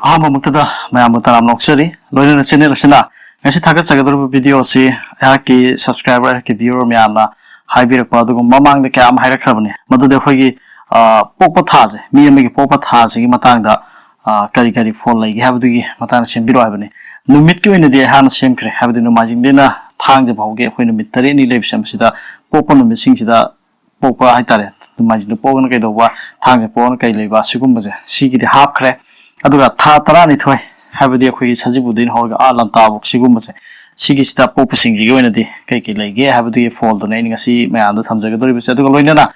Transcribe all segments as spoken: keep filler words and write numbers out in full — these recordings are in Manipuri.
ꯑꯍꯥꯟꯕꯃꯛꯇꯗ ꯃꯌꯥꯝꯕꯨ ꯇꯔꯥꯝꯅ ꯑꯣꯛꯆꯔꯤ꯫ ꯂꯣꯏꯅꯅ ꯆꯦꯅꯦꯜ ꯑꯁꯤꯅ ꯉꯁꯤ ꯊꯥꯒꯠꯆꯒꯗꯧꯔꯤꯕ ꯚꯤꯗꯤꯑꯣ ꯑꯁꯤ ꯑꯩꯍꯥꯛꯀꯤ ꯁꯕꯁꯀ꯭ꯔꯥꯏꯕꯔ, ꯑꯩꯍꯥꯛꯀꯤ ꯚꯤꯌꯨꯋꯔ ꯃꯌꯥꯝꯅ ꯍꯥꯏꯕꯤꯔꯛꯄ, ꯑꯗꯨꯒ ꯃꯃꯥꯡꯗ ꯀꯌꯥ ꯑꯃ ꯍꯥꯏꯔꯛꯈ꯭ꯔꯕꯅꯤ꯫ ꯃꯗꯨꯗꯤ ꯑꯩꯈꯣꯏꯒꯤ, ꯑ, ꯄꯣꯛꯄ ꯊꯥꯁꯦ, ꯃꯤ ꯑꯃꯒꯤ ꯄꯣꯛꯄ ꯊꯥꯁꯤꯒꯤ ꯃꯇꯥꯡꯗ, ꯑ, ꯀꯔꯤ ꯀꯔꯤ ꯐꯣꯜ ꯂꯩꯒꯦ ꯍꯥꯏꯕꯗꯨꯒꯤ ꯃꯇꯥꯡꯗ ꯁꯦꯝꯕꯤꯔꯣ ꯍꯥꯏꯕꯅꯤ꯫ ꯅꯨꯃꯤꯠꯀꯤ ꯑꯣꯏꯅꯗꯤ ꯑꯩꯍꯥꯛꯅ ꯁꯦꯝꯈ꯭ꯔꯦ, ꯍꯥꯏꯕꯗꯤ ꯅꯣꯡꯃꯥꯏꯖꯤꯡꯗꯩꯅ ꯊꯥꯡꯖ ꯐꯥꯎꯒꯤ ꯑꯩꯈꯣꯏ ꯅꯨꯃꯤꯠ ꯇꯔꯦꯠꯅꯤ ꯂꯩꯕꯁꯦ, ꯃꯁꯤꯗ ꯄꯣꯛꯄ ꯅꯨꯃꯤꯠꯁꯤꯡꯁꯤꯗ ꯄꯣꯛꯄ ꯍꯥꯏꯇꯥꯔꯦ, ꯅꯣꯡꯃꯥꯏꯖꯤꯡꯗ ꯄꯣꯛꯑꯒꯅ ꯀꯩꯗꯧꯕ, ꯊꯥꯡꯖ ꯄꯣꯛꯑꯒꯅ ꯀꯩ ꯂꯩꯕ, ꯁꯤꯒꯨꯝꯕꯁꯦ, ꯁꯤꯒꯤꯗꯤ ꯍꯥꯞꯈ꯭ꯔꯦ꯫ ꯑꯗꯨꯒ ꯊꯥ ꯇꯔꯥꯅꯤꯊꯣꯏ, ꯍꯥꯏꯕꯗꯤ ꯑꯩꯈꯣꯏꯒꯤ ꯁꯖꯤꯕꯨꯗꯩꯅ ꯍꯧꯔꯒ ꯑꯥ ꯂꯝꯇꯥꯕꯨꯛ, ꯁꯤꯒꯨꯝꯕꯁꯦ, ꯁꯤꯒꯤꯁꯤꯗ ꯄꯣꯛꯄꯁꯤꯡꯁꯤꯒꯤ ꯑꯣꯏꯅꯗꯤ ꯀꯩ ꯀꯩ ꯂꯩꯒꯦ ꯍꯥꯏꯕꯗꯨꯒꯤ ꯐꯣꯜꯗꯨꯅꯦ ꯑꯩꯅ ꯉꯁꯤ ꯃꯌꯥꯝꯗ ꯊꯝꯖꯒꯗꯧꯔꯤꯕꯁꯦ꯫ ꯑꯗꯨꯒ ꯂꯣꯏꯅꯅ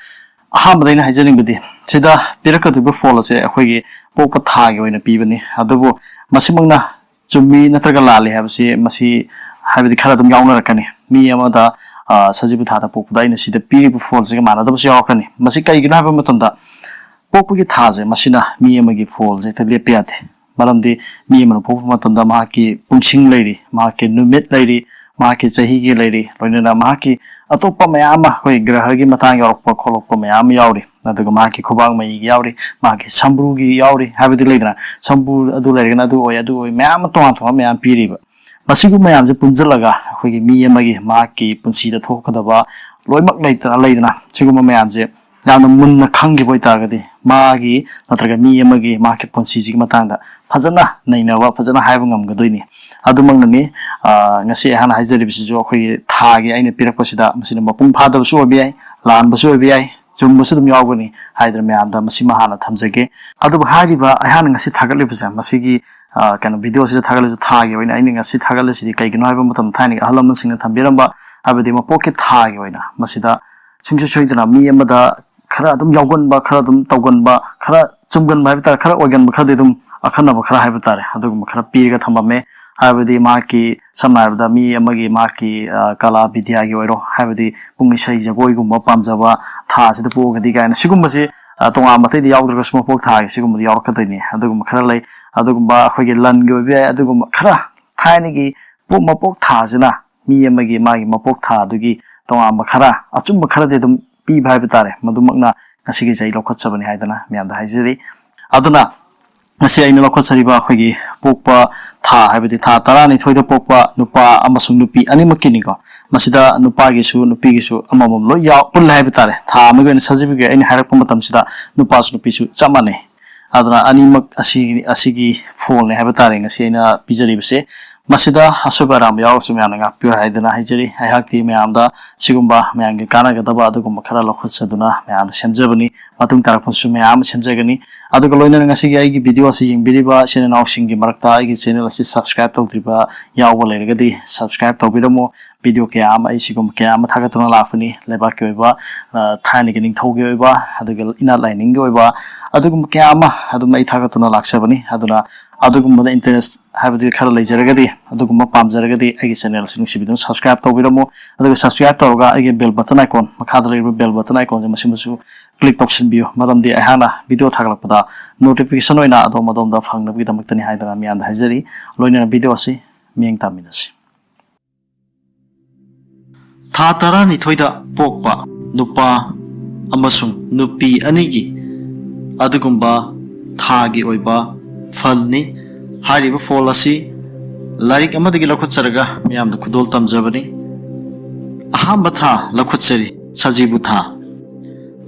ꯑꯍꯥꯟꯕꯗ ꯑꯩꯅ ꯍꯥꯏꯖꯅꯤꯡꯕꯗꯤ, ꯁꯤꯗ ꯄꯤꯔꯛꯀꯗꯧꯔꯤꯕ ꯐꯣꯜ ꯑꯁꯦ ꯑꯩꯈꯣꯏꯒꯤ ꯄꯣꯛꯄ ꯊꯥꯒꯤ ꯑꯣꯏꯅ ꯄꯤꯕꯅꯤ꯫ ꯑꯗꯨꯕꯨ ꯃꯁꯤꯃꯛꯅ ꯆꯨꯝꯃꯤ ꯅꯠꯇ꯭ꯔꯒ ꯂꯥꯜꯂꯤ ꯍꯥꯏꯕꯁꯤ, ꯃꯁꯤ, ꯍꯥꯏꯕꯗꯤ, ꯈꯔ ꯑꯗꯨꯝ ꯌꯥꯎꯅꯔꯛꯀꯅꯤ꯫ ꯃꯤ ꯑꯃꯗ, ꯑ, ꯁꯖꯤꯕꯨ ꯊꯥꯗ ꯄꯣꯛꯄꯗ ꯑꯩꯅ ꯁꯤꯗ ꯄꯤꯔꯤꯕ ꯐꯣꯜꯁꯤꯒ ꯃꯥꯟꯅꯗꯕꯁꯨ ꯌꯥꯎꯔꯛꯀꯅꯤ꯫ ꯃꯁꯤ ꯀꯩꯒꯤꯅꯣ ꯍꯥꯏꯕ ꯃꯇꯝꯗ, ꯄꯣꯛꯄꯒꯤ ꯊꯥꯁꯦ, ꯃꯁꯤꯅ ꯃꯤ ꯑꯃꯒꯤ ꯐꯣꯜꯁꯦ ꯍꯦꯛꯇ ꯂꯦꯞꯄ ꯌꯥꯗꯦ꯫ ꯃꯔꯝꯗꯤ ꯃꯤ ꯑꯃꯅ ꯄꯣꯛꯄ ꯃꯇꯝꯗ ꯃꯍꯥꯛꯀꯤ ꯄꯨꯡꯁꯤꯡ ꯂꯩꯔꯤ, ꯃꯍꯥꯛꯀꯤ ꯅꯨꯃꯤꯠ ꯂꯩꯔꯤ, ꯃꯍꯥꯛꯀꯤ ꯆꯍꯤꯒꯤ ꯂꯩꯔꯤ, ꯂꯣꯏꯅꯅ ꯃꯍꯥꯛꯀꯤ ꯑꯇꯣꯞꯄ ꯃꯌꯥꯝ ꯑꯃ, ꯑꯩꯈꯣꯏ ꯒ꯭ꯔꯍꯒꯤ ꯃꯇꯥꯡ ꯌꯥꯎꯔꯛꯄ ꯈꯣꯠꯂꯛꯄ ꯃꯌꯥꯝ ꯑꯃ ꯌꯥꯎꯔꯤ꯫ ꯑꯗꯨꯒ ꯃꯍꯥꯛꯀꯤ ꯈꯨꯕꯥꯛ ꯃꯌꯤꯒꯤ ꯌꯥꯎꯔꯤ, ꯃꯍꯥꯛꯀꯤ ꯁꯝꯕ꯭ꯔꯨꯒꯤ ꯌꯥꯎꯔꯤ, ꯍꯥꯏꯕꯗꯤ ꯂꯩꯗꯅ, ꯁꯝꯕ꯭ꯔꯨ ꯑꯗꯨ ꯂꯩꯔꯒꯅ ꯑꯗꯨ ꯑꯣꯏ, ꯑꯗꯨ ꯑꯣꯏ, ꯃꯌꯥꯝ ꯑꯃ ꯇꯣꯉꯥꯟ ꯇꯣꯉꯥꯟꯕ ꯃꯌꯥꯝ ꯄꯤꯔꯤꯕ꯫ ꯃꯁꯤꯒꯨꯝꯕ ꯃꯌꯥꯝꯁꯦ ꯄꯨꯟꯁꯤꯜꯂꯒ ꯑꯩꯈꯣꯏꯒꯤ ꯃꯤ ꯑꯃꯒꯤ, ꯃꯍꯥꯛꯀꯤ ꯄꯨꯟꯁꯤꯗ ꯊꯣꯛꯀꯗꯕ ꯂꯣꯏꯅꯃꯛ ꯂꯩꯇꯅ, ꯂꯩꯗꯅ, ꯁꯤꯒꯨꯝꯕ ꯃꯌꯥꯝꯁꯦ ꯌꯥꯝꯅ ꯃꯨꯟꯅ ꯈꯪꯈꯤꯕ ꯑꯣꯏꯇꯥꯔꯒꯗꯤ, ꯃꯥꯒꯤ ꯅꯠꯇ꯭ꯔꯒ ꯃꯤ ꯑꯃꯒꯤ, ꯃꯍꯥꯛꯀꯤ ꯄꯨꯟꯁꯤꯁꯤꯒꯤ ꯃꯇꯥꯡꯗ ꯐꯖꯅ ꯅꯩꯅꯕ, ꯐꯖꯅ ꯍꯥꯏꯕ ꯉꯝꯒꯗꯣꯏꯅꯤ꯫ ꯑꯗꯨꯃꯛꯅꯅꯤ, ꯑ, ꯉꯁꯤ ꯑꯩꯍꯥꯛꯅ ꯍꯥꯏꯖꯔꯤꯕꯁꯤꯁꯨ ꯑꯩꯈꯣꯏꯒꯤ ꯊꯥꯒꯤ ꯑꯩꯅ ꯄꯤꯔꯛꯄꯁꯤꯗ, ꯃꯁꯤꯅ ꯃꯄꯨꯡ ꯐꯥꯗꯕꯁꯨ ꯑꯣꯏꯕ ꯌꯥꯏ, ꯂꯥꯟꯕꯁꯨ ꯑꯣꯏꯕ ꯌꯥꯏ, ꯆꯨꯝꯕꯁꯨ ꯑꯗꯨꯝ ꯌꯥꯎꯒꯅꯤ ꯍꯥꯏꯗꯅ ꯃꯌꯥꯝꯗ ꯃꯁꯤꯃ ꯍꯥꯟꯅ ꯊꯝꯖꯒꯦ꯫ ꯑꯗꯨꯕꯨ ꯍꯥꯏꯔꯤꯕ ꯑꯩꯍꯥꯛꯅ ꯉꯁꯤ ꯊꯥꯒꯠꯂꯤꯕꯁꯦ, ꯃꯁꯤꯒꯤ, ꯑ, ꯀꯩꯅꯣ, ꯚꯤꯗꯤꯑꯣꯁꯤꯗ ꯊꯥꯒꯠꯂꯤꯕ ꯊꯥꯒꯤ ꯑꯣꯏꯅ ꯑꯩꯅ ꯉꯁꯤ ꯊꯥꯒꯠꯂꯤꯁꯤꯗꯤ ꯀꯩꯒꯤꯅꯣ ꯍꯥꯏꯕ ꯃꯇꯝꯗ, ꯊꯥꯏꯅꯒꯤ ꯑꯍꯜ ꯂꯃꯟꯁꯤꯡꯅ ꯊꯝꯕꯤꯔꯝꯕ, ꯍꯥꯏꯕꯗꯤ ꯃꯄꯣꯛꯀꯤ ꯊꯥꯒꯤ ꯑꯣꯏꯅ ꯃꯁꯤꯗ ꯁꯨꯡꯁꯣꯏ ꯁꯣꯏꯗꯅ ꯃꯤ ꯑꯃꯗ ꯈꯔ ꯑꯗꯨꯝ ꯌꯥꯎꯒꯟꯕ, ꯈꯔ ꯑꯗꯨꯝ ꯇꯧꯒꯟꯕ, ꯈꯔ ꯆꯨꯝꯒꯟꯕ ꯍꯥꯏꯕ ꯇꯥꯔꯦ, ꯈꯔ ꯑꯣꯏꯒꯟꯕ ꯈꯔꯗꯤ ꯑꯗꯨꯝ ꯑꯈꯟꯅꯕ ꯈꯔ ꯍꯥꯏꯕ ꯇꯥꯔꯦ, ꯑꯗꯨꯒꯨꯝꯕ ꯈꯔ ꯄꯤꯔꯒ ꯊꯝꯃꯝꯃꯦ꯫ ꯍꯥꯏꯕꯗꯤ ꯃꯍꯥꯛꯀꯤ, ꯁꯝꯅ ꯍꯥꯏꯔꯕꯗ, ꯃꯤ ꯑꯃꯒꯤ, ꯃꯍꯥꯛꯀꯤ, ꯑ, ꯀꯂꯥ ꯕꯤꯗ꯭ꯌꯥꯒꯤ ꯑꯣꯏꯔꯣ, ꯍꯥꯏꯕꯗꯤ ꯄꯨꯡ ꯏꯁꯩ ꯖꯒꯣꯏꯒꯨꯝꯕ ꯄꯥꯝꯖꯕ, ꯊꯥꯁꯤꯗ ꯄꯣꯛꯑꯒꯗꯤ ꯀꯥꯏꯅ, ꯁꯤꯒꯨꯝꯕꯁꯤ, ꯑ, ꯇꯣꯉꯥꯟꯕ ꯑꯇꯩꯗꯤ ꯌꯥꯎꯗ꯭ꯔꯒꯁꯨ ꯃꯄꯣꯛ ꯊꯥꯒꯤ ꯁꯤꯒꯨꯝꯕꯗꯤ ꯌꯥꯎꯔꯛꯀꯗꯣꯏꯅꯤ꯫ ꯑꯗꯨꯒꯨꯝꯕ ꯈꯔ ꯂꯩ꯫ ꯑꯗꯨꯒꯨꯝꯕ ꯑꯩꯈꯣꯏꯒꯤ ꯂꯟꯒꯤ ꯑꯣꯏꯕ ꯌꯥꯏ, ꯑꯗꯨꯒꯨꯝꯕ ꯈꯔ ꯊꯥꯏꯅꯒꯤ ꯄꯣꯛ-, ꯃꯄꯣꯛ ꯊꯥꯁꯤꯅ ꯃꯤ ꯑꯃꯒꯤ ꯃꯥꯒꯤ ꯃꯄꯣꯛ ꯊꯥꯗꯨꯒꯤ ꯇꯣꯉꯥꯟꯕ ꯈꯔ, ꯑꯆꯨꯝꯕ ꯈꯔꯗꯤ ꯑꯗꯨꯝ ꯄꯤꯕ ꯍꯥꯏꯕ ꯇꯥꯔꯦ꯫ ꯃꯗꯨꯃꯛꯅ ꯉꯁꯤꯒꯤꯁꯦ ꯑꯩ ꯂꯧꯈꯠꯆꯕꯅꯤ ꯍꯥꯏꯗꯅ ꯃꯌꯥꯝꯗ ꯍꯥꯏꯖꯔꯤ꯫ ꯑꯗꯨꯅ ꯉꯁꯤ ꯑꯩꯅ ꯂꯧꯈꯠꯆꯔꯤꯕ ꯑꯩꯈꯣꯏꯒꯤ ꯄꯣꯛꯄ ꯊꯥ, ꯍꯥꯏꯕꯗꯤ ꯊꯥ ꯇꯔꯥꯅꯤꯊꯣꯏꯗ ꯄꯣꯛꯄ ꯅꯨꯄꯥ ꯑꯃꯁꯨꯡ ꯅꯨꯄꯤ ꯑꯅꯤꯃꯛꯀꯤꯅꯤꯀꯣ꯫ ꯃꯁꯤꯗ ꯅꯨꯄꯥꯒꯤꯁꯨ ꯅꯨꯄꯤꯒꯤꯁꯨ ꯑꯃꯃꯝ ꯂꯣꯏ ꯌꯥꯎ-, ꯄꯨꯜꯂꯦ ꯍꯥꯏꯕ ꯇꯥꯔꯦ꯫ ꯊꯥ ꯑꯃꯒꯤ ꯑꯣꯏꯅ ꯁꯖꯤꯕꯒꯤ ꯑꯩꯅ ꯍꯥꯏꯔꯛꯄ ꯃꯇꯝꯁꯤꯗ ꯅꯨꯄꯥꯁꯨ ꯅꯨꯄꯤꯁꯨ ꯆꯞ ꯃꯥꯟꯅꯩ꯫ ꯑꯗꯨꯅ ꯑꯅꯤꯃꯛ ꯑꯁꯤ, ꯑꯁꯤꯒꯤ ꯐꯣꯜꯅꯦ ꯍꯥꯏꯕ ꯇꯥꯔꯦ ꯉꯁꯤ ꯑꯩꯅ ꯄꯤꯖꯔꯤꯕꯁꯦ꯫ ꯃꯁꯤꯗ ꯑꯁꯣꯏꯕ ꯑꯔꯥꯟꯕ ꯌꯥꯎꯔꯒꯁꯨ ꯃꯌꯥꯝꯅ ꯉꯥꯛꯄꯤꯌꯨ ꯍꯥꯏꯗꯨꯅ ꯍꯥꯏꯖꯔꯤ꯫ ꯑꯩꯍꯥꯛꯇꯤ ꯃꯌꯥꯝꯗ ꯁꯤꯒꯨꯝꯕ ꯃꯌꯥꯝꯒꯤ ꯀꯥꯟꯅꯒꯗꯕ ꯑꯗꯨꯒꯨꯝꯕ ꯈꯔ ꯂꯧꯈꯠꯆꯗꯨꯅ ꯃꯌꯥꯝꯗ ꯁꯦꯝꯖꯕꯅꯤ꯫ ꯃꯇꯨꯡ ꯇꯥꯔꯛꯄꯁꯨ ꯃꯌꯥꯝ ꯑꯃ ꯁꯦꯝꯖꯒꯅꯤ꯫ ꯑꯗꯨꯒ ꯂꯣꯏꯅꯅ ꯉꯁꯤꯒꯤ ꯑꯩꯒꯤ ꯚꯤꯗꯤꯑꯣ ꯑꯁꯤ ꯌꯦꯡꯕꯤꯔꯤꯕ ꯏꯆꯤꯟ ꯏꯅꯥꯎꯁꯤꯡꯒꯤ ꯃꯔꯛꯇ ꯑꯩꯒꯤ ꯆꯦꯅꯦꯜ ꯑꯁꯤ ꯁꯕꯁꯀ꯭ꯔꯥꯏꯕ ꯇꯧꯗ꯭ꯔꯤꯕ ꯌꯥꯎꯕ ꯂꯩꯔꯒꯗꯤ ꯁꯕꯁꯀ꯭ꯔꯥꯏꯕ ꯇꯧꯕꯤꯔꯝꯃꯨ꯫ ꯚꯤꯗꯤꯑꯣ ꯀꯌꯥ ꯑꯃ ꯑꯩ ꯁꯤꯒꯨꯝꯕ ꯀꯌꯥ ꯑꯃ ꯊꯥꯒꯠꯇꯨꯅ ꯂꯥꯛꯄꯅꯤ꯫ ꯂꯩꯕꯥꯛꯀꯤ ꯑꯣꯏꯕ, ꯑ, ꯊꯥꯏꯅꯒꯤ ꯅꯤꯡꯊꯧꯒꯤ ꯑꯣꯏꯕ, ꯑꯗꯨꯒ ꯏꯅꯥꯠ ꯂꯥꯏꯅꯤꯡꯒꯤ ꯑꯣꯏꯕ ꯑꯗꯨꯒꯨꯝꯕ ꯀꯌꯥ ꯑꯃ ꯑꯗꯨꯝ ꯑꯩ ꯊꯥꯒꯠꯇꯨꯅ ꯂꯥꯛꯆꯕꯅꯤ꯫ ꯑꯗꯨꯅ ꯑꯗꯨꯒꯨꯝꯕꯗ ꯏꯟꯇꯔꯦꯁ ꯍꯥꯏꯕꯗꯤ ꯈꯔ ꯂꯩꯖꯔꯒꯗꯤ, ꯑꯗꯨꯒꯨꯝꯕ ꯄꯥꯝꯖꯔꯒꯗꯤ ꯑꯩꯒꯤ ꯆꯦꯅꯦꯜ ꯑꯁꯤ ꯅꯨꯡꯁꯤꯕꯤꯗꯨꯅ ꯁꯕꯁꯀ꯭ꯔꯥꯏꯕ ꯇꯧꯕꯤꯔꯝꯃꯨ꯫ ꯑꯗꯨꯒ ꯁꯕꯁꯀ꯭ꯔꯥꯏꯕ ꯇꯧꯔꯒ ꯑꯩꯒꯤ ꯕꯦꯜ ꯕꯇꯟ ꯑꯥꯏꯀꯣꯟ, ꯃꯈꯥꯗ ꯂꯩꯔꯤꯕ ꯕꯦꯜ ꯕꯇꯟ ꯑꯥꯏꯀꯣꯟꯁꯦ ꯃꯁꯤꯃꯁꯨ ꯀ꯭ꯂꯤꯛ ꯇꯧꯁꯤꯟꯕꯤꯌꯨ꯫ ꯃꯔꯝꯗꯤ ꯑꯩꯍꯥꯛꯅ ꯚꯤꯗꯤꯑꯣ ꯊꯥꯒꯠꯂꯛꯄꯗ ꯅꯣꯇꯤꯐꯤꯀꯦꯁꯟ ꯑꯣꯏꯅ ꯑꯗꯣꯝ ꯑꯗꯣꯝꯗ ꯐꯪꯅꯕꯒꯤꯗꯃꯛꯇꯅꯤ ꯍꯥꯏꯗꯅ ꯃꯤꯌꯥꯝꯗ ꯍꯥꯏꯖꯔꯤ꯫ ꯂꯣꯏꯅꯅ ꯚꯤꯗꯤꯑꯣ ꯑꯁꯤ ꯃꯤꯠꯌꯦꯡ ꯇꯥꯃꯤꯟꯅꯁꯤ꯫ ꯊꯥ ꯇꯔꯥꯅꯤꯊꯣꯏꯗ ꯄꯣꯛꯄ ꯅꯨꯄꯥ ꯑꯃꯁꯨꯡ ꯅꯨꯄꯤ ꯑꯅꯤꯒꯤ ꯑꯗꯨꯒꯨꯝꯕ ꯊꯥꯒꯤ ꯑꯣꯏꯕ ꯐꯜꯅꯤ꯫ ꯍꯥꯏꯔꯤꯕ ꯐꯣꯜ ꯑꯁꯤ ꯂꯥꯏꯔꯤꯛ ꯑꯃꯗꯒꯤ ꯂꯧꯈꯠꯆꯔꯒ ꯃꯤꯌꯥꯝꯗ ꯈꯨꯗꯣꯜ ꯇꯝꯖꯕꯅꯤ꯫ ꯑꯍꯥꯟꯕ ꯊꯥ ꯂꯧꯈꯠꯆꯔꯤ, ꯁꯖꯤꯕꯨ ꯊꯥ꯫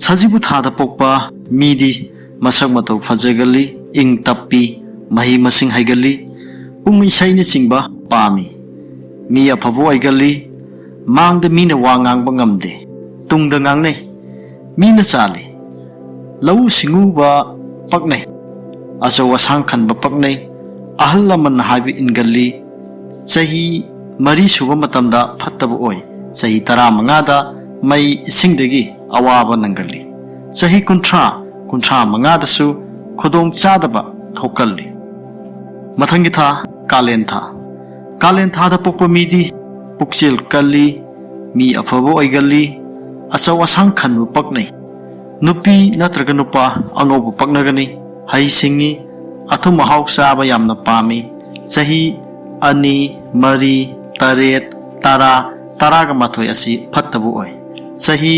ꯁꯖꯤꯕꯨ ꯊꯥꯗ ꯄꯣꯛꯄ ꯃꯤꯗꯤ ꯃꯁꯛ ꯃꯇꯧ ꯐꯖꯒꯜꯂꯤ, ꯏꯪ ꯇꯞꯄꯤ, ꯃꯍꯩ ꯃꯁꯤꯡ ꯍꯩꯒꯜꯂꯤ, ꯄꯨꯡ ꯏꯁꯩꯅꯆꯤꯡꯕ ꯄꯥꯝꯃꯤ꯫ ꯃꯤ ꯑꯐꯕ ꯑꯣꯏꯒꯜꯂꯤ, ꯃꯥꯡꯗ ꯃꯤꯅ ꯋꯥ ꯉꯥꯡꯕ ꯉꯝꯗꯦ, ꯇꯨꯡꯗ ꯉꯥꯡꯅꯩ꯫ ꯃꯤꯅ ꯆꯥꯜꯂꯤ꯫ ꯂꯧꯎ ꯁꯤꯡꯎꯕ ꯄꯛꯅꯩ, ꯑꯆꯧ ꯑꯁꯥꯡ ꯈꯟꯕ ꯄꯛꯅꯩ, ꯑꯍꯜ ꯂꯃꯟꯅ ꯍꯥꯏꯕ ꯏꯟꯒꯜꯂꯤ꯫ ꯆꯍꯤ ꯃꯔꯤ ꯁꯨꯕ ꯃꯇꯝꯗ ꯐꯠꯇꯕ ꯑꯣꯏ꯫ ꯆꯍꯤ ꯇꯔꯥꯃꯉꯥꯗ ꯃꯩ ꯏꯁꯤꯡꯗꯒꯤ ꯑꯋꯥꯕ ꯅꯪꯒꯜꯂꯤ꯫ ꯆꯍꯤ ꯀꯨꯟꯊ꯭ꯔꯥ, ꯀꯨꯟꯊ꯭ꯔꯥ ꯃꯉꯥꯗꯁꯨ ꯈꯨꯗꯣꯡ ꯆꯥꯗꯕ ꯊꯣꯛꯀꯜꯂꯤ꯫ ꯃꯊꯪꯒꯤ ꯊꯥ, ꯀꯥꯂꯦꯟ ꯊꯥ꯫ ꯀꯥꯂꯦꯟ ꯊꯥꯗ ꯄꯣꯛꯄ ꯃꯤꯗꯤ ꯄꯨꯛꯆꯦꯜ ꯀꯜꯂꯤ, ꯃꯤ ꯑꯐꯕ ꯑꯣꯏꯒꯜꯂꯤ, ꯑꯆꯧ ꯑꯁꯥꯡ ꯈꯟꯕ ꯄꯛꯅꯩ꯫ ꯅꯨꯄꯤ ꯅꯠꯇ꯭ꯔꯒ ꯅꯨꯄꯥ ꯑꯉꯧꯕ ꯄꯛꯅꯒꯅꯤ꯫ ꯍꯩ ꯁꯤꯡꯉꯤ, ꯑꯊꯨꯝ ꯑꯍꯥꯎ ꯆꯥꯕ ꯌꯥꯝꯅ ꯄꯥꯝꯃꯤ꯫ ꯆꯍꯤ ꯑꯅꯤ, ꯃꯔꯤ, ꯇꯔꯦꯠ, ꯇꯔꯥ, ꯇꯔꯥꯒ ꯃꯥꯊꯣꯏ ꯑꯁꯤ ꯐꯠꯇꯕ ꯑꯣꯏ꯫ ꯆꯍꯤ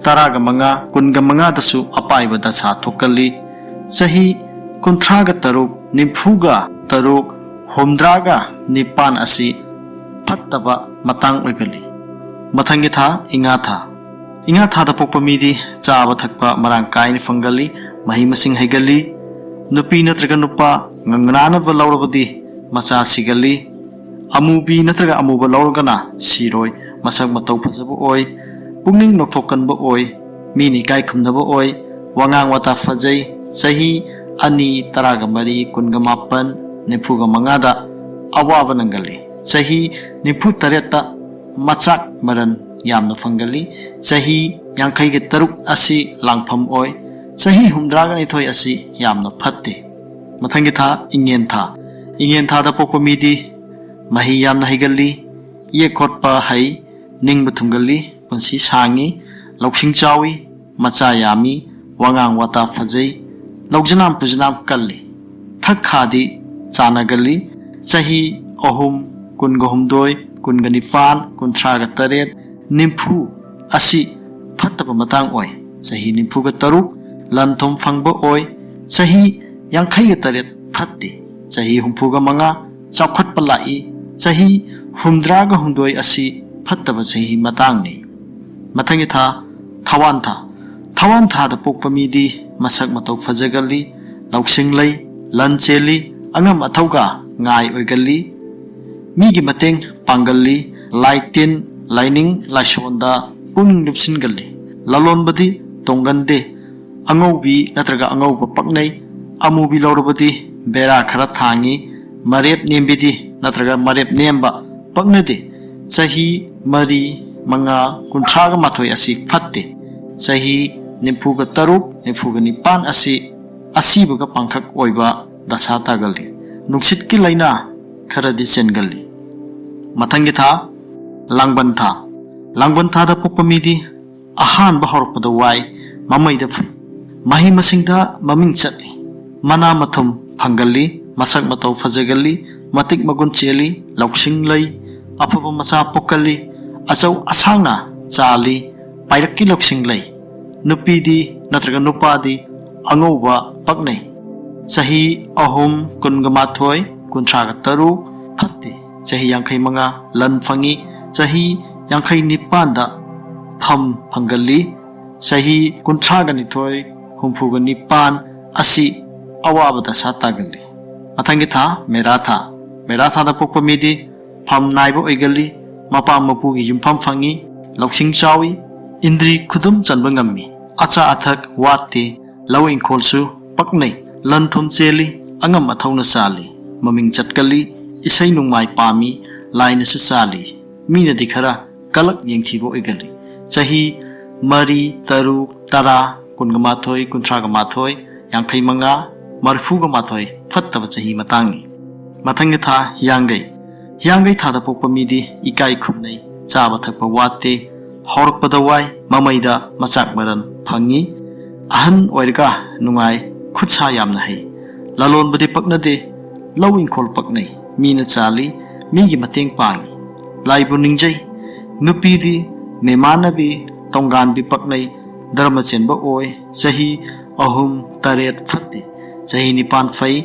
ꯇꯔꯥꯒ ꯃꯉꯥ, ꯀꯨꯟꯒ ꯃꯉꯥꯗꯁꯨ ꯑꯄꯥꯏꯕ ꯗꯁꯥ ꯊꯣꯛꯀꯜꯂꯤ꯫ ꯆꯍꯤ ꯀꯨꯟꯊ꯭ꯔꯥꯒ ꯇꯔꯨꯛ, ꯅꯤꯐꯨꯒ ꯇꯔꯨꯛ, ꯍꯨꯝꯗ꯭ꯔꯥꯒ ꯅꯤꯄꯥꯟ ꯑꯁꯤ ꯐꯠꯇꯕ ꯃꯇꯥꯡ ꯑꯣꯏꯒꯜꯂꯤ꯫ ꯃꯊꯪꯒꯤ ꯊꯥ, ꯏꯉꯥ ꯊꯥ꯫ ꯏꯉꯥ ꯊꯥꯗ ꯄꯣꯛꯄ ꯃꯤꯗꯤ ꯆꯥꯕ ꯊꯛꯄ ꯃꯔꯥꯡ ꯀꯥꯏꯅ ꯐꯪꯒꯜꯂꯤ, ꯃꯍꯩ ꯃꯁꯤꯡ ꯍꯩꯒꯜꯂꯤ, ꯅꯨꯄꯤ ꯅꯠꯇ꯭ꯔꯒ ꯅꯨꯄꯥ ꯉꯪꯅꯥꯅꯕ ꯂꯧꯔꯕꯗꯤ ꯃꯆꯥ ꯁꯤꯒꯜꯂꯤ, ꯑꯃꯨꯕꯤ ꯅꯠꯇ꯭ꯔꯒ ꯑꯃꯨꯕ ꯂꯧꯔꯒꯅ ꯁꯤꯔꯣꯏ, ꯃꯁꯛ ꯃꯇꯧ ꯐꯖꯕ ꯑꯣꯏ, ꯄꯨꯛꯅꯤꯡ ꯅꯣꯛꯊꯣꯛꯀꯟꯕ ꯑꯣꯏ, ꯃꯤꯅ ꯏꯀꯥꯏ ꯈꯨꯝꯅꯕ ꯑꯣꯏ, ꯋꯥꯉꯥꯡ ꯋꯥꯇꯥ ꯐꯖꯩ, ꯆꯍꯤ ꯑꯅꯤ, ꯇꯔꯥꯒ ꯃꯔꯤ, ꯀꯨꯟꯒ ꯃꯥꯄꯟ, ꯅꯤꯐꯨꯒ ꯃꯉꯥꯗ ꯑꯋꯥꯕ ꯅꯪꯒꯜꯂꯤ꯫ ꯆꯍꯤ ꯅꯤꯐꯨ ꯇꯔꯦꯠꯇ ꯃꯆꯥꯛ ꯃꯔꯟ ꯌꯥꯝꯅ ꯐꯪꯒꯜꯂꯤ꯫ ꯆꯍꯤ ꯌꯥꯡꯈꯩꯒ ꯇꯔꯨꯛ ꯑꯁꯤ ꯂꯥꯡꯐꯝ ꯑꯣꯏ꯫ ꯆꯍꯤ ꯍꯨꯝꯗ꯭ꯔꯥꯒ ꯅꯤꯊꯣꯏ ꯑꯁꯤ ꯌꯥꯝꯅ ꯐꯠꯇꯦ꯫ ꯃꯊꯪꯒꯤ ꯊꯥ, ꯏꯉꯦꯟ ꯊꯥ꯫ ꯏꯉꯦꯟ ꯊꯥꯗ ꯄꯣꯛꯄ ꯃꯤꯗꯤ ꯃꯍꯩ ꯌꯥꯝꯅ ꯍꯩꯒꯜꯂꯤ, ꯌꯦꯛ ꯈꯣꯠꯄ ꯍꯩ, ꯅꯤꯡꯕ ꯊꯨꯡꯒꯜꯂꯤ, ꯄꯨꯟꯁꯤ ꯁꯥꯡꯉꯤ, ꯂꯧꯁꯤꯡ ꯆꯥꯎꯏ, ꯃꯆꯥ ꯌꯥꯝꯃꯤ, ꯋꯥꯉꯥꯡ ꯋꯥꯇꯥ ꯐꯖꯩ, ꯂꯧꯖꯅꯥꯝ ꯄꯨꯖꯅꯥꯝ ꯀꯜꯂꯤ꯫ ꯊꯛ ꯈꯥꯗꯤ ꯆꯥꯟꯅꯒꯜꯂꯤ꯫ ꯆꯍꯤ ꯑꯍꯨꯝ, ꯀꯨꯟꯒ ꯍꯨꯝꯗꯣꯏ, ꯀꯨꯟꯒ ꯅꯤꯄꯥꯟ, ꯀꯨꯟꯊ꯭ꯔꯥꯒ ꯇꯔꯦꯠ, ꯅꯤꯐꯨ ꯑꯁꯤ ꯐꯠꯇꯕ ꯃꯇꯥꯡ ꯑꯣꯏ꯫ ꯆꯍꯤ ꯅꯤꯐꯨꯒ ꯇꯔꯨꯛ, ꯂꯟ ꯊꯨꯝ ꯐꯪꯕ ꯑꯣꯏ꯫ ꯆꯍꯤ ꯌꯥꯡꯈꯩꯒ ꯇꯔꯦꯠ, ꯐꯠꯇꯦ꯫ ꯆꯍꯤ ꯍꯨꯝꯐꯨꯒ ꯃꯉꯥ, ꯆꯥꯎꯈꯠꯄ ꯂꯥꯛꯏ꯫ ꯆꯍꯤ ꯍꯨꯝꯗ꯭ꯔꯥꯒ ꯍꯨꯝꯗꯣꯏ ꯑꯁꯤ ꯐꯠꯇꯕ ꯆꯍꯤ ꯃꯇꯥꯡꯅꯤ꯫ ꯃꯊꯪꯒꯤ ꯊꯥ, ꯊꯋꯥꯟ ꯊꯥ꯫ ꯊꯋꯥꯟ ꯊꯥꯗ ꯄꯣꯛꯄ ꯃꯤꯗꯤ ꯃꯁꯛ ꯃꯇꯧ ꯐꯖꯒꯜꯂꯤ, ꯂꯧꯁꯤꯡ ꯂꯩ, ꯂꯟ ꯆꯦꯜꯂꯤ, ꯑꯉꯝ ꯑꯊꯧꯒ ꯉꯥꯏ ꯑꯣꯏꯒꯜꯂꯤ, ꯃꯤꯒꯤ ꯃꯇꯦꯡ ꯄꯥꯡꯒꯜꯂꯤ, ꯂꯥꯏ ꯇꯤꯟ, ꯂꯥꯏꯅꯤꯡ ꯂꯥꯏꯁꯣꯟꯗ ꯄꯨꯛꯅꯤꯡ ꯂꯨꯞꯁꯤꯟꯒꯜꯂꯤ꯫ ꯂꯂꯣꯟꯕꯗꯤ ꯇꯣꯡꯒꯟꯗꯦ꯫ ꯑꯉꯧꯕꯤ ꯅꯠꯇ꯭ꯔꯒ ꯑꯉꯧꯕ ꯄꯛꯅꯩ꯫ ꯑꯃꯨꯕꯤ ꯂꯧꯔꯕꯗꯤ ꯕꯦꯔꯥ ꯈꯔ ꯊꯥꯡꯉꯤ꯫ ꯃꯔꯦꯞ ꯅꯦꯝꯕꯤꯗꯤ ꯅꯠꯇ꯭ꯔꯒ ꯃꯔꯦꯞ ꯅꯦꯝꯕ ꯄꯛꯅꯗꯦ꯫ ꯆꯍꯤ ꯃꯔꯤ, ꯃꯉꯥ, ꯀꯨꯟꯊ꯭ꯔꯥꯒ ꯃꯥꯊꯣꯏ ꯑꯁꯤ ꯐꯠꯇꯦ꯫ ꯆꯍꯤ ꯅꯤꯐꯨꯒ ꯇꯔꯨꯛ, ꯅꯤꯐꯨꯒ ꯅꯤꯄꯥꯟ ꯑꯁꯤ ꯑꯁꯤꯕꯒ ꯄꯥꯡꯈꯛ ꯑꯣꯏꯕ ꯗꯁꯥ ꯇꯥꯒꯜꯂꯤ꯫ ꯅꯨꯡꯁꯤꯠꯀꯤ ꯂꯥꯏꯅꯥ ꯈꯔꯗꯤ ꯆꯦꯟꯒꯜꯂꯤ꯫ ꯃꯊꯪꯒꯤ ꯊꯥ, ꯂꯥꯡꯕꯟ ꯊꯥ꯫ ꯂꯥꯡꯕꯟ ꯊꯥꯗ ꯄꯣꯛꯄ ꯃꯤꯗꯤ ꯑꯍꯥꯟꯕ ꯍꯧꯔꯛꯄꯗ ꯋꯥꯏ, ꯃꯃꯩꯗ ꯐꯩ꯫ ꯃꯍꯩ ꯃꯁꯤꯡꯗ ꯃꯃꯤꯡ ꯆꯠꯂꯤ꯫ ꯃꯅꯥ ꯃꯊꯨꯝ ꯐꯪꯒꯜꯂꯤ, ꯃꯁꯛ ꯃꯇꯧ ꯐꯖꯒꯜꯂꯤ, ꯃꯇꯤꯛ ꯃꯒꯨꯟ ꯆꯦꯜꯂꯤ, ꯂꯧꯁꯤꯡ ꯂꯩ, ꯑꯐꯕ ꯃꯆꯥ ꯄꯣꯛꯀꯜꯂꯤ, ꯑꯆꯧ ꯑꯁꯥꯡꯅ ꯆꯥꯜꯂꯤ, ꯄꯥꯏꯔꯛꯀꯤ ꯂꯧꯁꯤꯡ ꯂꯩ꯫ ꯅꯨꯄꯤꯗꯤ ꯅꯠꯇ꯭ꯔꯒ ꯅꯨꯄꯥꯗꯤ ꯑꯉꯧꯕ ꯄꯛꯅꯩ꯫ ꯆꯍꯤ ꯑꯍꯨꯝ ꯀꯨꯟꯒ ꯃꯥꯊꯣꯏ, ꯀꯨꯟꯊ꯭ꯔꯥꯒ ꯇꯔꯨꯛ ꯐꯠꯇꯦ꯫ ꯆꯍꯤ ꯌꯥꯡꯈꯩ ꯃꯉꯥ ꯂꯟ ꯐꯪꯏ꯫ ꯆꯍꯤ ꯌꯥꯡꯈꯩ ꯅꯤꯄꯥꯟꯗ ꯐꯝ ꯐꯪꯒꯜꯂꯤ꯫ ꯆꯍꯤ ꯀꯨꯟꯊ꯭ꯔꯥꯒ ꯅꯤꯊꯣꯏ, ꯍꯨꯝꯐꯨꯒ ꯅꯤꯄꯥꯟ ꯑꯁꯤ ꯑꯋꯥꯕ ꯗꯁꯥ ꯇꯥꯒꯜꯂꯤ꯫ ꯃꯊꯪꯒꯤ ꯊꯥ ꯃꯦꯔꯥ ꯊꯥ꯫ ꯃꯦꯔꯥ ꯊꯥꯗ ꯄꯣꯛꯄ ꯃꯤꯗꯤ ꯐꯝ ꯅꯥꯏꯕ ꯑꯣꯏꯒꯜꯂꯤ꯫ ꯃꯄꯥ ꯃꯄꯨꯒꯤ ꯌꯨꯝꯐꯝ ꯐꯪꯏ꯫ ꯂꯧꯁꯤꯡ ꯆꯥꯎꯏ꯫ ꯏꯟꯗ꯭ꯔꯤ ꯈꯨꯗꯨꯝ ꯆꯟꯕ ꯉꯝꯃꯤ꯫ ꯑꯆꯥ ꯑꯊꯛ ꯋꯥꯠꯇꯦ꯫ ꯂꯧ ꯏꯪꯈꯣꯜꯁꯨ ꯄꯛꯅꯩ꯫ ꯂꯟ ꯊꯨꯝ ꯆꯦꯜꯂꯤ꯫ ꯑꯉꯝ ꯑꯊꯧꯅ ꯆꯥꯜꯂꯤ꯫ ꯃꯃꯤꯡ ꯆꯠꯀꯜꯂꯤ꯫ ꯏꯁꯩ ꯅꯣꯡꯃꯥꯏ ꯄꯥꯝꯃꯤ꯫ ꯂꯥꯏꯅꯁꯨ ꯆꯥꯜꯂꯤ꯫ ꯃꯤꯅꯗꯤ ꯈꯔ ꯀꯂꯛ ꯌꯦꯡꯊꯤꯕ ꯑꯣꯏꯒꯜꯂꯤ꯫ ꯆꯍꯤ ꯃꯔꯤ, ꯇꯔꯨꯛ, ꯇꯔꯥ, ꯀꯨꯟꯒ ꯃꯥꯊꯣꯏ, ꯀꯨꯟꯊ꯭ꯔꯥꯒ ꯃꯥꯊꯣꯏ, ꯌꯥꯡꯈꯩ ꯃꯉꯥ, ꯃꯔꯤꯐꯨꯒ ꯃꯥꯊꯣꯏ ꯐꯠꯇꯕ ꯆꯍꯤ ꯃꯇꯥꯡꯅꯤ꯫ ꯃꯊꯪꯒꯤ ꯊꯥ ꯍꯤꯌꯥꯡꯒꯩ꯫ ꯍꯤꯌꯥꯡꯒꯩ ꯊꯥꯗ ꯄꯣꯛꯄ ꯃꯤꯗꯤ ꯏꯀꯥꯏ ꯈꯨꯝꯅꯩ, ꯆꯥꯕ ꯊꯛꯄ ꯋꯥꯠꯇꯦ, ꯍꯧꯔꯛꯄꯗ ꯋꯥꯏ, ꯃꯃꯩꯗ ꯃꯆꯥꯛ ꯃꯔꯟ ꯐꯪꯉꯤ꯫ ꯑꯍꯟ ꯑꯣꯏꯔꯒ ꯅꯨꯡꯉꯥꯏ, ꯈꯨꯠ ꯁꯥ ꯌꯥꯝꯅ ꯍꯩ꯫ ꯂꯂꯣꯟꯕꯗꯤ ꯄꯛꯅꯗꯦ, ꯂꯧ ꯏꯪꯈꯣꯜ ꯄꯛꯅꯩ, ꯃꯤꯅ ꯆꯥꯜꯂꯤ, ꯃꯤꯒꯤ ꯃꯇꯦꯡ ꯄꯥꯡꯉꯤ꯫ ꯂꯥꯏꯕꯨ ꯅꯤꯡꯖꯩ꯫ ꯅꯨꯄꯤꯗꯤ ꯃꯦꯃꯥꯟꯅꯕꯤ, ꯇꯣꯡꯒꯥꯟꯕꯤ ꯄꯛꯅꯩ, ꯙꯔꯃ ꯆꯦꯟꯕ ꯑꯣꯏ꯫ ꯆꯍꯤ ꯑꯍꯨꯝ, ꯇꯔꯦꯠ ꯐꯠꯇꯦ꯫ ꯆꯍꯤ ꯅꯤꯄꯥꯟ ꯐꯩ꯫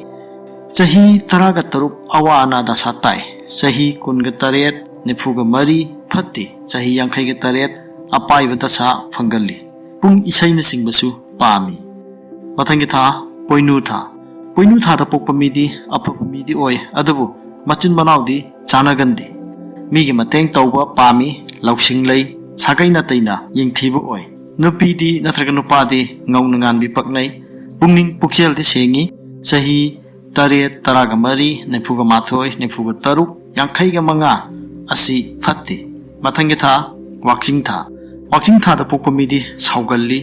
ꯆꯍꯤ ꯇꯔꯥꯒ ꯇꯔꯨꯛ ꯑꯋꯥ ꯑꯅꯥ ꯗꯁꯥ ꯇꯥꯏ꯫ ꯆꯍꯤ ꯀꯨꯟꯒ ꯇꯔꯦꯠ, ꯅꯤꯐꯨꯒ ꯃꯔꯤ ꯐꯠꯇꯦ꯫ ꯆꯍꯤ ꯌꯥꯡꯈꯩꯒ ꯇꯔꯦꯠ ꯑꯄꯥꯏꯕ ꯗꯁꯥ ꯐꯪꯒꯜꯂꯤ꯫ ꯄꯨꯡ ꯏꯁꯩꯅꯆꯤꯡꯕꯁꯨ ꯄꯥꯝꯃꯤ꯫ ꯃꯊꯪꯒꯤ ꯊꯥ ꯄꯣꯏꯅꯨ ꯊꯥ꯫ ꯄꯣꯏꯅꯨ ꯊꯥꯗ ꯄꯣꯛꯄ ꯃꯤꯗꯤ ꯑꯐꯕ ꯃꯤꯗꯤ ꯑꯣꯏ, ꯑꯗꯨꯕꯨ ꯃꯆꯤꯟ ꯃꯅꯥꯎꯗꯤ ꯆꯥꯟꯅꯒꯟꯗꯦ꯫ ꯃꯤꯒꯤ ꯃꯇꯦꯡ ꯇꯧꯕ ꯄꯥꯝꯃꯤ, ꯂꯧꯁꯤꯡ ꯂꯩ, ꯁꯥꯒꯩ ꯅꯥꯇꯩꯅ ꯌꯦꯡꯊꯤꯕ ꯑꯣꯏ꯫ ꯅꯨꯄꯤꯗꯤ ꯅꯠꯇ꯭ꯔꯒ ꯅꯨꯄꯥꯗꯤ ꯉꯧꯅ ꯉꯥꯟꯕꯤ ꯄꯛꯅꯩ꯫ ꯄꯨꯛꯅꯤꯡ ꯄꯨꯛꯆꯦꯜꯗꯤ ꯁꯦꯡꯉꯤ꯫ ꯆꯍꯤ ꯇꯔꯦꯠ, ꯇꯔꯥꯒ ꯃꯔꯤ, ꯅꯤꯐꯨꯒ ꯃꯥꯊꯣꯏ, ꯅꯤꯐꯨꯒ ꯇꯔꯨꯛ, ꯌꯥꯡꯈꯩꯒ ꯃꯉꯥ ꯑꯁꯤ ꯐꯠꯇꯦ꯫ ꯃꯊꯪꯒꯤ ꯊꯥ ꯋꯥꯛꯆꯤꯡ ꯊꯥ꯫ ꯋꯥꯛꯆꯤꯡ ꯊꯥꯗ ꯄꯣꯛꯄ ꯃꯤꯗꯤ ꯁꯥꯎꯒꯜꯂꯤ,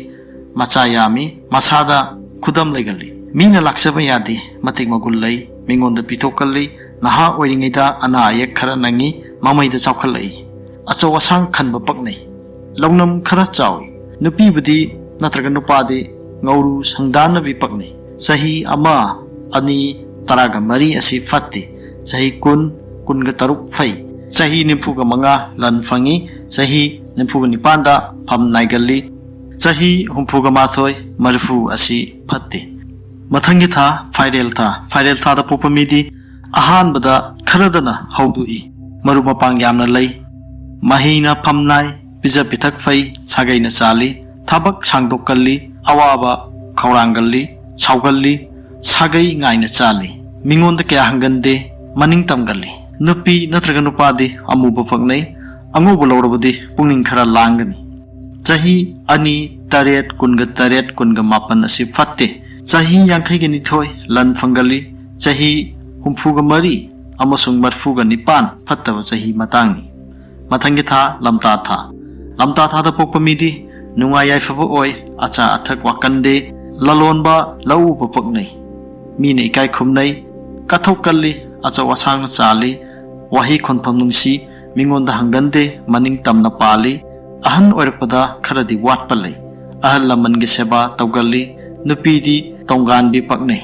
ꯃꯆꯥ ꯌꯥꯝꯃꯤ, ꯃꯁꯥꯗ ꯈꯨꯗꯝ ꯂꯩꯒꯜꯂꯤ꯫ ꯃꯤꯅ ꯂꯥꯛꯆꯕ ꯌꯥꯗꯦ, ꯃꯇꯤꯛ ꯃꯒꯨꯟ ꯂꯩ, ꯃꯤꯉꯣꯟꯗ ꯄꯤꯊꯣꯛꯀꯜꯂꯤ꯫ ꯅꯍꯥ ꯑꯣꯏꯔꯤꯉꯩꯗ ꯑꯅꯥ ꯑꯌꯦꯛ ꯈꯔ ꯅꯪꯉꯤ, ꯃꯃꯩꯗ ꯆꯥꯎꯈꯠꯂꯛꯏ꯫ ꯑꯆꯧ ꯑꯁꯥꯡ ꯈꯟꯕ ꯄꯛꯅꯩ꯫ ꯂꯧꯅꯝ ꯈꯔ ꯆꯥꯎꯏ꯫ ꯅꯨꯄꯤꯕꯨꯗꯤ ꯅꯠꯇ꯭ꯔꯒ ꯅꯨꯄꯥꯗꯤ ꯉꯧꯔꯨ ꯁꯪꯗꯥꯟꯅꯕꯤ ꯄꯛꯅꯩ꯫ ꯆꯍꯤ ꯑꯃ, ꯑꯅꯤ, ꯇꯔꯥꯒ ꯃꯔꯤ ꯑꯁꯤ ꯐꯠꯇꯦ꯫ ꯆꯍꯤ ꯀꯨꯟ, ꯀꯨꯟꯒ ꯇꯔꯨꯛ ꯐꯩ꯫ ꯆꯍꯤ ꯅꯤꯐꯨꯒ ꯃꯉꯥ ꯂꯟ ꯐꯪꯏ꯫ ꯆꯍꯤ ꯅꯤꯐꯨꯒ ꯅꯤꯄꯥꯟꯗ ꯐꯝ ꯅꯥꯏꯒꯜꯂꯤ꯫ ꯆꯍꯤ ꯍꯨꯝꯐꯨꯒ ꯃꯥꯊꯣꯏ, ꯃꯔꯤꯐꯨ ꯑꯁꯤ ꯐꯠꯇꯦ꯫ ꯃꯊꯪꯒꯤ ꯊꯥ ꯐꯥꯏꯔꯦꯜ ꯊꯥ꯫ ꯐꯥꯏꯔꯦꯜ ꯊꯥꯗ ꯄꯣꯛꯄ ꯃꯤꯗꯤ ꯑꯍꯥꯟꯕꯗ ꯈꯔꯗꯅ ꯍꯧꯗꯣꯛꯏ꯫ ꯃꯔꯨꯞ ꯃꯄꯥꯡ ꯌꯥꯝꯅ ꯂꯩ꯫ ꯃꯍꯩꯅ ꯐꯝ ꯅꯥꯏ꯫ ꯄꯤꯖ ꯄꯤꯊꯛ ꯐꯩ꯫ ꯁꯥꯒꯩꯅ ꯆꯥꯜꯂꯤ꯫ ꯊꯕꯛ ꯁꯥꯡꯗꯣꯛꯀꯜꯂꯤ꯫ ꯑꯋꯥꯕ ꯈꯧꯔꯥꯡꯒꯜꯂꯤ꯫ ꯁꯥꯎꯒꯜꯂꯤ꯫ ꯁꯥꯒꯩ ꯉꯥꯏꯅ ꯆꯥꯜꯂꯤ꯫ ꯃꯤꯉꯣꯟꯗ ꯀꯌꯥ ꯍꯪꯒꯟꯗꯦ꯫ ꯃꯅꯤꯡ ꯇꯝꯒꯜꯂꯤ꯫ ꯅꯨꯄꯤ ꯅꯠꯇ꯭ꯔꯒ ꯅꯨꯄꯥꯗꯤ ꯑꯃꯨꯕ ꯄꯛꯅꯩ꯫ ꯑꯉꯧꯕ ꯂꯧꯔꯕꯗꯤ ꯄꯨꯛꯅꯤꯡ ꯈꯔ ꯂꯥꯡꯒꯅꯤ꯫ ꯆꯍꯤ ꯑꯅꯤ, ꯇꯔꯦꯠ, ꯀꯨꯟꯒ ꯇꯔꯦꯠ, ꯀꯨꯟꯒ ꯃꯥꯄꯟ ꯑꯁꯤ ꯐꯠꯇꯦ꯫ ꯆꯍꯤ ꯌꯥꯡꯈꯩꯒ ꯅꯤꯊꯣꯏ ꯂꯟ ꯐꯪꯒꯜꯂꯤ꯫ ꯆꯍꯤ ꯍꯨꯝꯐꯨꯒ ꯃꯔꯤ ꯑꯃꯁꯨꯡ ꯃꯔꯐꯨꯒ ꯅꯤꯄꯥꯟ ꯐꯠꯇꯕ ꯆꯍꯤ ꯃꯇꯥꯡꯅꯤ꯫ ꯃꯊꯪꯒꯤ ꯊꯥ ꯂꯝꯇꯥ ꯊꯥ꯫ ꯂꯝꯇꯥ ꯊꯥꯗ ꯄꯣꯛꯄ ꯃꯤꯗꯤ ꯅꯨꯡꯉꯥꯏ ꯌꯥꯏꯐꯕ ꯑꯣꯏ꯫ ꯑꯆꯥ ꯑꯊꯛ ꯋꯥꯀꯟꯗꯦ꯫ ꯂꯂꯣꯟꯕ ꯂꯧ ꯎꯕ ꯄꯛꯅꯩ꯫ ꯃꯤꯅ ꯏꯀꯥꯏ ꯈꯨꯝꯅꯩ꯫ ꯀꯠꯊꯣꯛꯀꯜꯂꯤ꯫ ꯑꯆꯧ ꯑꯁꯥꯡꯅ ꯆꯥꯜꯂꯤ꯫ ꯋꯥꯍꯩ ꯈꯣꯟꯐꯝ ꯅꯨꯡꯁꯤ꯫ ꯃꯤꯉꯣꯟꯗ ꯍꯪꯒꯟꯗꯦ꯫ ꯃꯅꯤꯡ ꯇꯝꯅ ꯄꯥꯜꯂꯤ꯫ ꯑꯍꯟ ꯑꯣꯏꯔꯛꯄꯗ ꯈꯔꯗꯤ ꯋꯥꯠꯄ ꯂꯩ꯫ ꯑꯍꯜ ꯂꯃꯟꯒꯤ ꯁꯦꯕꯥ ꯇꯧꯒꯜꯂꯤ꯫ ꯅꯨꯄꯤꯗꯤ ꯇꯣꯡꯒꯥꯟꯕꯤ ꯄꯛꯅꯩ꯫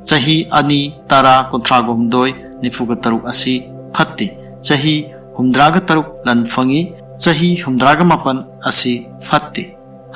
ꯆꯍꯤ ꯑꯅꯤ, ꯇꯔꯥ, ꯀꯨꯟꯊ꯭ꯔꯥꯒ ꯍꯨꯝꯗꯣꯏ, ꯅꯤꯐꯨꯒ ꯇꯔꯨꯛ ꯑꯁꯤ ꯐꯠꯇꯦ꯫ ꯆꯍꯤ ꯍꯨꯝꯗ꯭ꯔꯥꯒ ꯇꯔꯨꯛ ꯂꯟ ꯐꯪꯏ꯫ ꯆꯍꯤ ꯍꯨꯝꯗ꯭ꯔꯥꯒ ꯃꯥꯄꯟ ꯑꯁꯤ ꯐꯠꯇꯦ꯫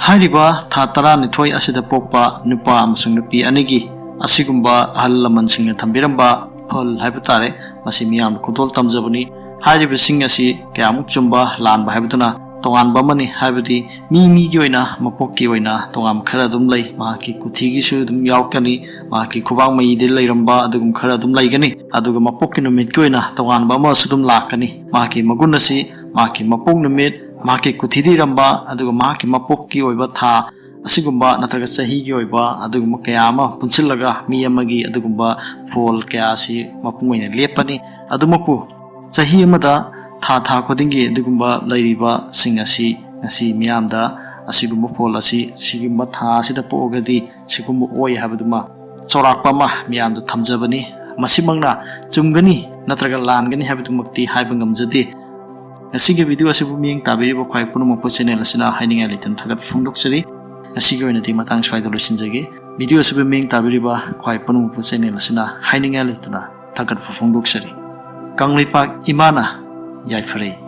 ꯍꯥꯏꯔꯤꯕ ꯊꯥ ꯇꯔꯥꯅꯤꯊꯣꯏ ꯑꯁꯤꯗ ꯄꯣꯛꯄ ꯅꯨꯄꯥ ꯑꯃꯁꯨꯡ ꯅꯨꯄꯤ ꯑꯅꯤꯒꯤ ꯑꯁꯤꯒꯨꯝꯕ ꯑꯍꯜ ꯂꯃꯟꯁꯤꯡꯅ ꯊꯝꯕꯤꯔꯝꯕ ꯐꯜ ꯍꯥꯏꯕ ꯇꯥꯔꯦ, ꯃꯁꯤ ꯃꯤꯌꯥꯝꯅ ꯈꯨꯗꯣꯜ ꯇꯝꯖꯕꯅꯤ꯫ ꯍꯥꯏꯔꯤꯕꯁꯤꯡ ꯑꯁꯤ ꯀꯌꯥꯃꯨꯛ ꯆꯨꯝꯕ ꯂꯥꯟꯕ ꯍꯥꯏꯕꯗꯨꯅ ꯇꯣꯉꯥꯟꯕ ꯑꯃꯅꯤ꯫ ꯍꯥꯏꯕꯗꯤ ꯃꯤ ꯃꯤꯒꯤ ꯑꯣꯏꯅ ꯃꯄꯣꯛꯀꯤ ꯑꯣꯏꯅ ꯇꯣꯉꯥꯟꯕ ꯈꯔ ꯑꯗꯨꯝ ꯂꯩ꯫ ꯃꯍꯥꯛꯀꯤ ꯀꯨꯊꯤꯒꯤꯁꯨ ꯑꯗꯨꯝ ꯌꯥꯎꯔꯛꯀꯅꯤ꯫ ꯃꯍꯥꯛꯀꯤ ꯈꯨꯕꯥꯛ ꯃꯌꯤꯗ ꯂꯩꯔꯝꯕ ꯑꯗꯨꯒꯨꯝꯕ ꯈꯔ ꯑꯗꯨꯝ ꯂꯩꯒꯅꯤ꯫ ꯑꯗꯨꯒ ꯃꯄꯣꯛꯀꯤ ꯅꯨꯃꯤꯠꯀꯤ ꯑꯣꯏꯅ ꯇꯣꯉꯥꯟꯕ ꯑꯃꯁꯨ ꯑꯗꯨꯝ ꯂꯥꯛꯀꯅꯤ꯫ ꯃꯍꯥꯛꯀꯤ ꯃꯒꯨꯟ ꯑꯁꯤ ꯃꯍꯥꯛꯀꯤ ꯃꯄꯣꯛ ꯅꯨꯃꯤꯠ, ꯃꯍꯥꯛꯀꯤ ꯀꯨꯊꯤꯗ ꯏꯔꯝꯕ, ꯑꯗꯨꯒ ꯃꯍꯥꯛꯀꯤ ꯃꯄꯣꯛꯀꯤ ꯑꯣꯏꯕ ꯊꯥ ꯑꯁꯤꯒꯨꯝꯕ ꯅꯠꯇ꯭ꯔꯒ ꯆꯍꯤꯒꯤ ꯑꯣꯏꯕ ꯑꯗꯨꯒꯨꯝꯕ ꯀꯌꯥ ꯑꯃ ꯄꯨꯟꯁꯤꯜꯂꯒ ꯃꯤ ꯑꯃꯒꯤ ꯑꯗꯨꯒꯨꯝꯕ ꯐꯣꯜ ꯀꯌꯥ ꯑꯁꯤ ꯃꯄꯨꯡ ꯑꯣꯏꯅ ꯂꯦꯞꯄꯅꯤ꯫ ꯑꯗꯨꯃꯛꯄꯨ ꯆꯍꯤ ꯑꯃꯗ ꯊꯥ ꯊꯥ ꯈꯨꯗꯤꯡꯒꯤ ꯑꯗꯨꯒꯨꯝꯕ ꯂꯩꯔꯤꯕꯁꯤꯡ ꯑꯁꯤ ꯉꯁꯤ ꯃꯤꯌꯥꯝꯗ ꯑꯁꯤꯒꯨꯝꯕ ꯐꯣꯜ ꯑꯁꯤ ꯁꯤꯒꯨꯝꯕ ꯊꯥ ꯑꯁꯤꯗ ꯄꯣꯛꯑꯒꯗꯤ ꯁꯤꯒꯨꯝꯕ ꯑꯣꯏ ꯍꯥꯏꯕꯗꯨꯃ ꯆꯥꯎꯔꯥꯛꯄ ꯑꯃ ꯃꯤꯌꯥꯝꯗ ꯊꯝꯖꯕꯅꯤ꯫ ꯃꯁꯤꯃꯛꯅ ꯆꯨꯝꯒꯅꯤ ꯅꯠꯇ꯭ꯔꯒ ꯂꯥꯟꯒꯅꯤ ꯍꯥꯏꯕꯗꯨꯃꯛꯇꯤ ꯍꯥꯏꯕ ꯉꯝꯖꯗꯦ꯫ ꯉꯁꯤꯒꯤ ꯚꯤꯗꯤꯑꯣ ꯑꯁꯤꯕꯨ ꯃꯤꯠꯌꯦꯡ ꯇꯥꯕꯤꯔꯤꯕ ꯈ꯭ꯋꯥꯏ ꯄꯨꯝꯅꯃꯛꯄꯨ ꯆꯦꯅꯦꯜ ꯑꯁꯤꯅ ꯍꯥꯏꯅꯤꯡꯉꯥꯏ ꯂꯩꯇꯅ ꯊꯥꯒꯠꯄ ꯐꯣꯡꯗꯣꯛꯆꯔꯤ꯫ ꯉꯁꯤꯒꯤ ꯑꯣꯏꯅꯗꯤ ꯃꯇꯥꯡ ꯁ꯭ꯋꯥꯏꯗ ꯂꯣꯏꯁꯤꯟꯖꯒꯦ꯫ ꯚꯤꯗꯤꯑꯣ ꯑꯁꯤꯕꯨ ꯃꯤꯠꯌꯦꯡ ꯇꯥꯕꯤꯔꯤꯕ ꯈ꯭ꯋꯥꯏ ꯄꯨꯝꯅꯃꯛꯄꯨ ꯆꯦꯅꯦꯜ ꯑꯁꯤꯅ ꯍꯥꯏꯅꯤꯡꯉꯥꯏ ꯂꯩꯇꯅ ꯊꯥꯒꯠꯄ ꯐꯣꯡꯗꯣꯛꯆꯔꯤ꯫ ꯀꯪꯂꯩꯄꯥꯛ ꯏꯃꯥꯅ ꯌꯥꯏꯐꯔꯦ꯫